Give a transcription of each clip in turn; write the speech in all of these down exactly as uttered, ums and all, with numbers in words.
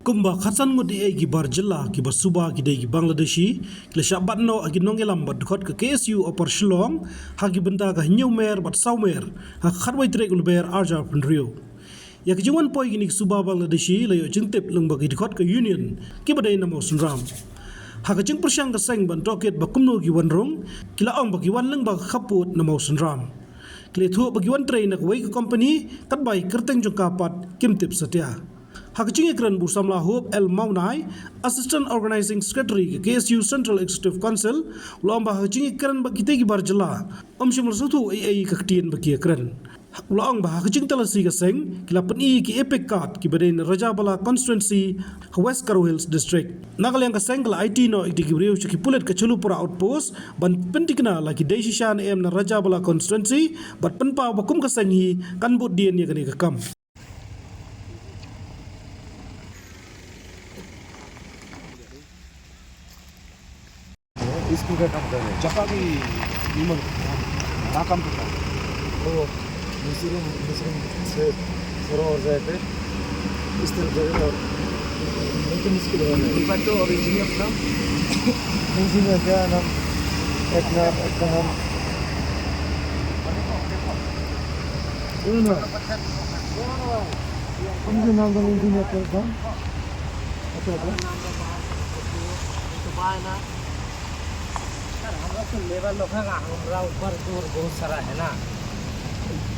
Kumba khatsan ngut eiei ki bar jylla kiba suba ki dei ki Bangladeshi, ki la shah bat noh ha ki nongïalam bad dkhot ka K S U Upper Shillong ha ki bynta ka hynñiew mer bad saw mer ha ka khatwei tarik u Lber arhajar arphew hynriew. Ïa ka jingwan poi kine ki suba Bangladeshi la ïoh jingtip lyngba ki dkhot ka Union kiba dei na Mawsynram. Ha ka jingpyrshang ka seng ban tohkit ba kumno ki wan rung, ki la ong ba ki wan lyngba ka khappud na Mawsynram. Ki la ïathuh ba ki wan trei na kawei ka kompani, katba ïa ki kyrteng jong ka pat kim tip satia. Ha ka jingïakren, u samla Hope L Mawnai, Assistant Organizing Secretary ka K S U Central Executive Council, u la ong ba ha ka jingïakren bad kitei ki bar jylla, ym shym la sngewthuh eiei ka ktien ba ki ïakren. U la ong ba ha ka jingtalasi ka seng, ki la pyni ïa ki EPIC card kiba dei na Rajabala Constituency ha West Garo Hills District. Na ka liang ka seng ka la aiti noh ïa ki briew sha ki pulit ka Chalupara Outpost ban pynthikna la ki dei shisha ne em na Rajabala Constituency, bad pynpaw ba kum ka seng hi kan bud dien ïa kane ka kam. इसको क्या काम कर रहे हैं? चक्का भी नीमन, हाँ, काम करता है। वो दूसरे, दूसरे से थोड़ा और जाए थे, इस तरफ जाए और लेकिन इसके लिए नहीं। एक बार तो और इंजीनियर था। इंजीनियर क्या नाम? एक नाम, एक नाम। इंजीनियर नाम तो इंजीनियर था। अच्छा, अच्छा। तो बाय ना। सर, हम लोग तो लेबर लोग हैं ना, हमारा ऊपर जोर बहुत सारा है ना।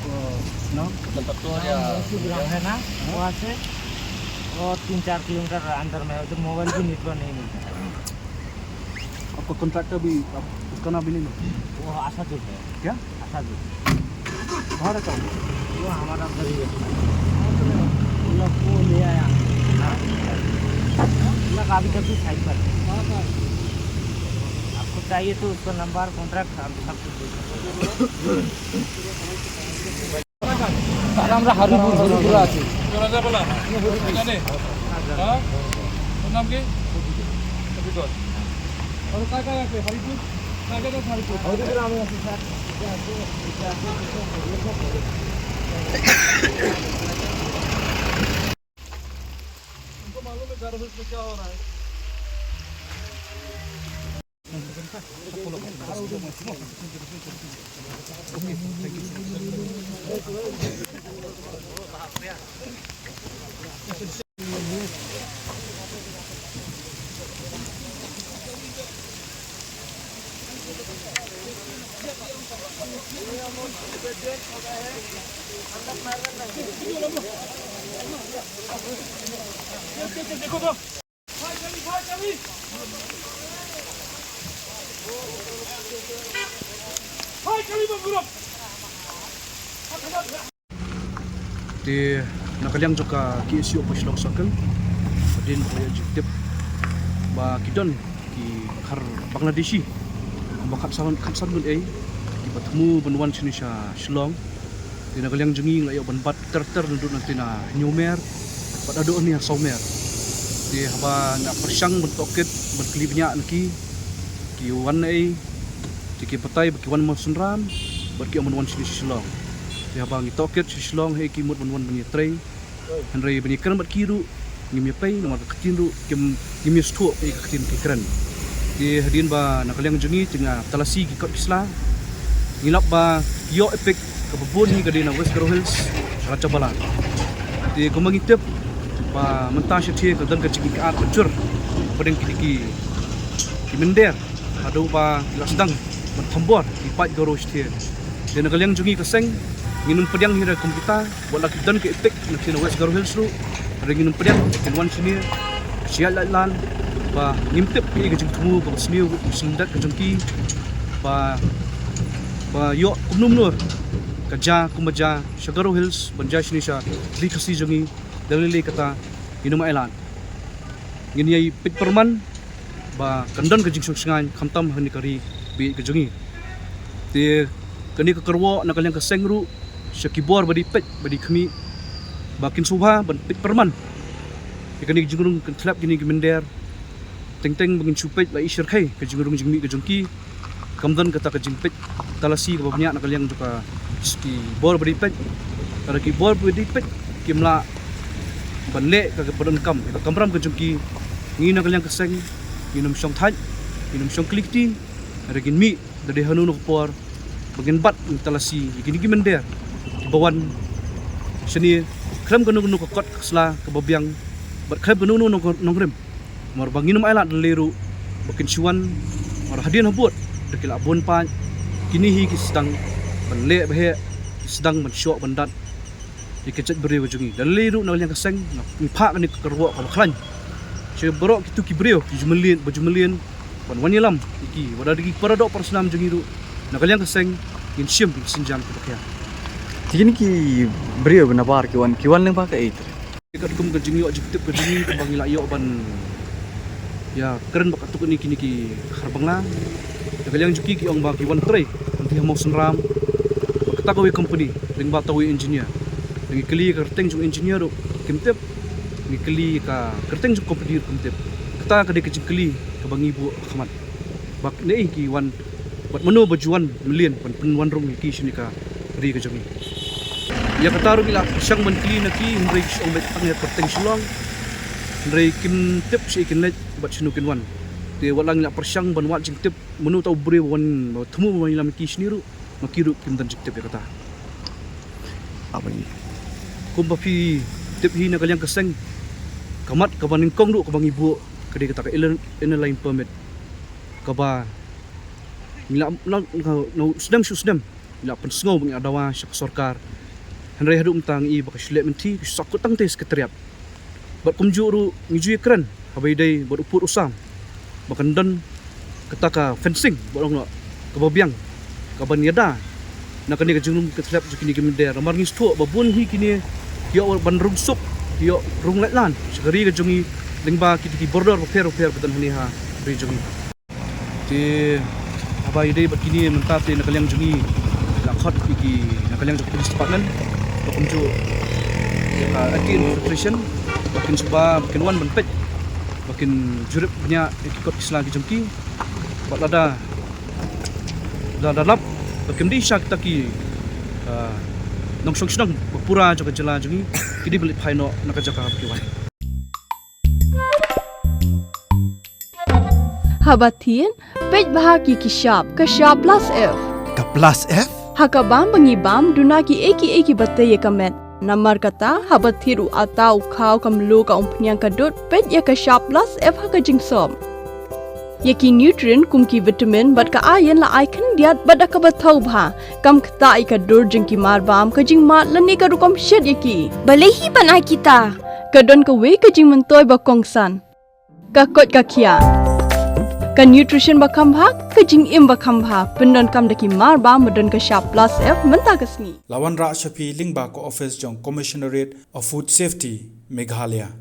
तो ना? तो तब तो हम या दो सौ ग्राम है ना, वहाँ से और तीन चार किलोमीटर अंदर में है, उधर मोबाइल भी नेटवर्क नहीं मिलता है। आपका कॉन्ट्रैक्टर भी, आप, उसका नाम भी नहीं मालूम? वो आशा जो है। क्या? आशा जो। कहाँ रहता हूँ? वो हमारा उधर ही है। वो लोग को ले आया। हाँ। वो लोग अभी तक भी साइड पर है। आपको चाहिए तो उसका नंबर, कॉन्ट्रैक्ट, हम सब कुछ दे सकते हैं। আর আমরা হরিপুর, হরিপুরে আছি। রাজাবালা? জানে? হ্যাঁ? ওর নাম কি? হরিপুর। আর কার কার আছে? হরিপুর? কার কার আছে হরিপুর? হরিপুরে আমি আছি, স্যার। तुमको मालूम है गारो हिल्स में क्या हो रहा है? Te na ka liang jong ka K S U Upper Shillong Circle, hadien ba la ïoh jingtip ba ki don ki khar Bangladeshi ba khatsan, khatsan ngut eiei kiba thmu ban wan shane sha Shillong. Te na ka liang jong ngi ngi la ïoh ban bat ter ter naduh nangne na hynñiew mer bad haduh hangne ha saw mer. Te haba nga pyrshang ban tohkit ban kylli bniah na ki, ki wan eiei, te ki batai ba ki wan Mawsynram bad ki ong ban wan shane sha Shillong. Te haba ngi tohkit sha Shillong, hei, ki mut ban wan ban ïatrei. Hynrei ban ïakren bad ki ruh ngim ïapei, namar ka ktien ruh kim, ngim ïasngewthuh ïa ka ktien ki kren. Te hadien ba na ka liang jong ngi te nga talasi ki kot ki sla, ngi lap ba ki ïoh EPIC kaba bun hi ka dei na West Garo Hills, Rajabala. Te kumba ngi tip ba mynta shathie ka don ka jingïakynad ba jur hapdeng kine ki, ki mynder, haduh ba ki la sdang ban thombor ki paid Garo shathie. Te na ka liang jong ngi ka seng, ngin ym pdiang hi ruh kum kita, wat la ki don ka EPIC na ki na West Garo Hills ruh, hynrei ngin ym pdiang kin wan shane sha ïaid lait lan, ba ngim tip ïa ka jingthmu kaba sniew, ka jingdat ka jong ki, ba, ba ïoh kumno kumno ka jia kumba jia sha Garo Hills ban jia shane sha Ri Khasi jong ngi. Da lei lei kata, ngin ym ailad. Ngin ïai peit pyrman ba kan don ka jingshong shngaiñ khamtam ha kane ka ri ba ïeit ka jong ngi. Te kane ka kyrwoh na ka liang ka seng ruh sha ki bor ba dei peit ba dei khmih, ba kin sngewbha ban peit pyrman ïa kane ka jingrung, kan tlep kine ki mynder. Teng teng ba ngin shu peit la i shyrkhei ka jingrung jingmih ka jong ki, kam don kata ka jingpeit talasi kaba bniah na ka liang jong ka, ki bor ba dei peit. Lada ki bor ba dei peit kim lah ban leh kaba donkam ïa ka kamram ka jong ki. Ngi na ka liang ka seng ngin ym shong thait, ngin ym shong kli kti, hynrei ngin mih da dei hano hano ka por ba ngin bat ngin talasi ïa kine ki mynder kiba wan shane khlem kano kano ka kot ka sla kaba biang bad khlem kano kano nong-, nongrim. Namar ba ngin ym ailad da lei ruh ba kin shu wan, namar hadien habud da ki la bun paid, kine hi ki sdang ban leh ba heh, ki sdang ban shoh ban dat ïa ka jaitbynriew ka jong ngi. Da lei ruh na ka liang ka seng ngi phah kane ka kyrwoh kaba khlaiñ sha baroh kito ki briew ki ju mlien ba ju mlien ban wan ïalam ïa ki, wat la da ki para doh para snam jong ngi ruh na ka liang ka seng ngin shim ngin synjam kiba khia. Te kine ki briew ba nabar ki wan, ki wan lyngba kaei te? Katkum ka jingïoh jingtip ka jong ngi kaba ngi la ïoh ban ïa kren bad katto katne kine ki khar Bangla. Na ka liang jong ki ki ong ba ki wan trei hangtei ha Mawsynram bad kata kawei company lyngba uta uwei engineer. Ngi kylli ïa ka kyrteng jong engineer ruh kim tip. Ngi kylli ïa ka kyrteng jong company ruh kim tip. Kata ka dei ka jingkylli kaba ngi buh ha khmat. Ba naei ki wan bad mano ba ju wan mlien ban pynwanrung ïa ki shane ka ri ka jong ngi. Ïa kata ruh ngi la pyrshang ban kylli na ki, hynrei ki ong beit tang ïa ka kyrteng Shillong. Hynrei kim tip shaei kin leit bad shano kin wan. Te wat la ngi la pyrshang ban wad jingtip mano uta u briew ba wan, ba thmu ban ïalam ïa ki shane ruh, ma ki ruh kim don jingtip ïa kata. Kumba phi tip hi na ka liang ka seng, ka mat kaba nyngkong ruh kaba ngi buh ka dei kata ka inner, inner line permit kaba ngi la, la, la, la u snem shu snem ngi la pynsngew ba ngi la dawa sha ka sorkar. Hynrei haduh mynta ngi i ba ka shu leh mynthi, ka shu sahkut tang te Secretariat. Bad kumjuh ruh ngi ju ïakren haba ïadei bad u pud u sam ba kan don kata ka fencing, bad ong noh kaba biang kaban ïada na kane ka jinglum ka thlep jong kine ki mynder. Namar ngi sngewthuh ba bun hi kine ki ïoh ban rung suk, ki ïoh rung laitlan sha ka ri ka jong ngi lyngba kito ki border bapher bapher ba don hangne ha ri jong ngi. Te haba ïadei bad kine mynta te na ka liang jong ngi la khot ïa ki na ka liang jong police department ba kumjuh ïa ka anti infiltration ba kin shu ba, ba kin wan ban peit, ba kin jurip bniah ïa ki kot ki sla ki jong ki. Bad lada, lada lap ba kim dei sha kita ki, ah, nongshong shnong ba pura jong ka jylla jong ngi, ki dei ban leit phai noh na ka jaka ba ki wan. Haba thied, peit bha ki ki shap, ka shap plus F. Ka plus F? Ha ka bam ba ngi bam, duna kiei kiei kiba tei ïa ka met. Namar kata, haba thied u atta, u khaw, ka mluh, ka umphniang, ka dud, peit ïa ka shap plus F ha ka jingsop. Ïa ki nutrient kum ki vitamin bad ka iron la ai khyndiat bad da kaba thaw bha. Kam ktah ïa ka dur jong ki marbam, ka jingmad lane ka rukom shet ïa ki. Balei hi ban ai kita? Ka don kawei ka jingmyntoi ba kongsan. Ka koit ka khiah. Ka nutrition ba kham bha, ka jingim ba kham bha. Pyndonkam da ki marbam ba don ka shap plus F mynta ka sngi. La wanrah sha phi lyngba ka office jong Commissionerate of Food Safety, Meghalaya.